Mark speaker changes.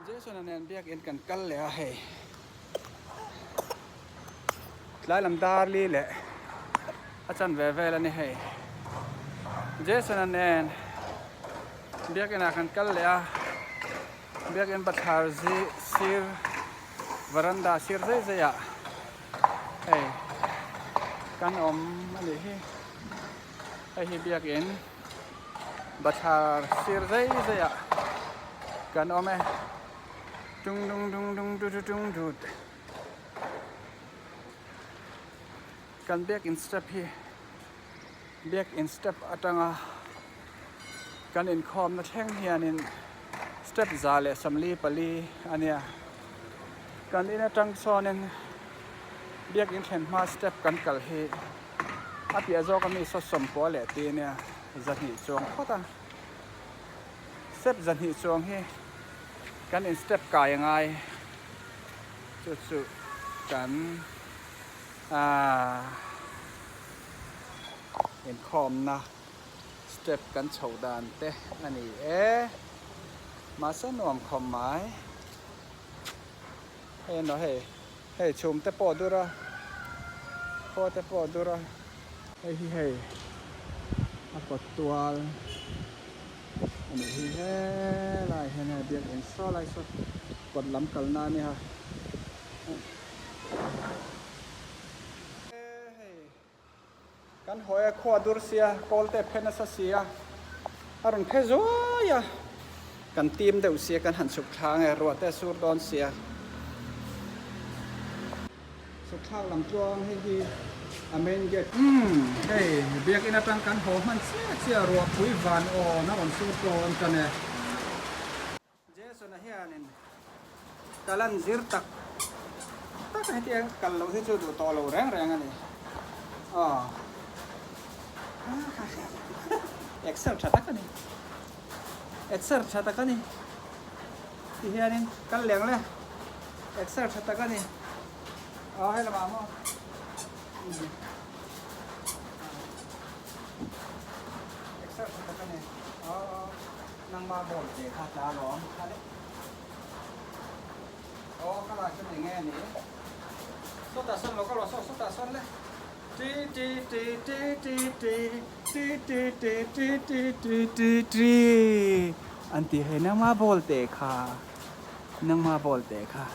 Speaker 1: Jason-a nen biakin kan kal leh a hei. Tlai lam dar li leh a chan ve vel a ni hei. Jason-a nen biakin ah kan kal leh a, biakin bathlar zi sir veranda sir zai zai ah hei kan awm a nih hi. Hei hi biakin bathlar sir zai zai ah kan awm e. Tung dung dung dung du du dung dut. Kan biakin step hi biakin step atanga kan inkhawmna thleng hianin step 144 a nia. Kan in atang sawnin biakin thlen hma step kan kal hi a piah zawk ami saw sawmpua leh ti a nia 200 chuang phawt a. Step 200 chuang hi kan in step kai a ngai chu chu kan aaa inkhawmna step kan chhoh dan te a ni e mahse nuam khawp mai hei emaw hei hei chhum te pawh dur a khaw te pawh dur a hei hi hei a kawt tual a nih hi helai hian hei biakin saw lai saw kawt lam kalna a nia. Kan hawi a khua dur sia kawl te phe nasa sia a rawn phe zuai a kan tim deuh sia kan han chhuk thla nge ruah te a sur dawn sia chhuk thlak lam tluang hei hi a main gate umm hei biakin atang kan haw hman chiah chiah ruah pui van awn a rawn sur tawn tan e. Jason-a hianin kal an zir tak tak a hetiang kal loh hi chu duh tawh lo reng reng a ni. Aw Excel tha tak a ni. Excel tha tak a ni. Ti hianin kal leng le. Excel tha tak a ni. Aw hei lamah maw. Excel tha tak a ni. Aw. Nangma ball te kha tla lawm kha le. Aw ka lah chuan enge ni. Sawtah sawn lo ka lo saw sawtah sawn le. Ti ti ti ti ti ti ti ti ti ti ti ti ti ti an ti hei nangma ball te kha nangma ball te kha.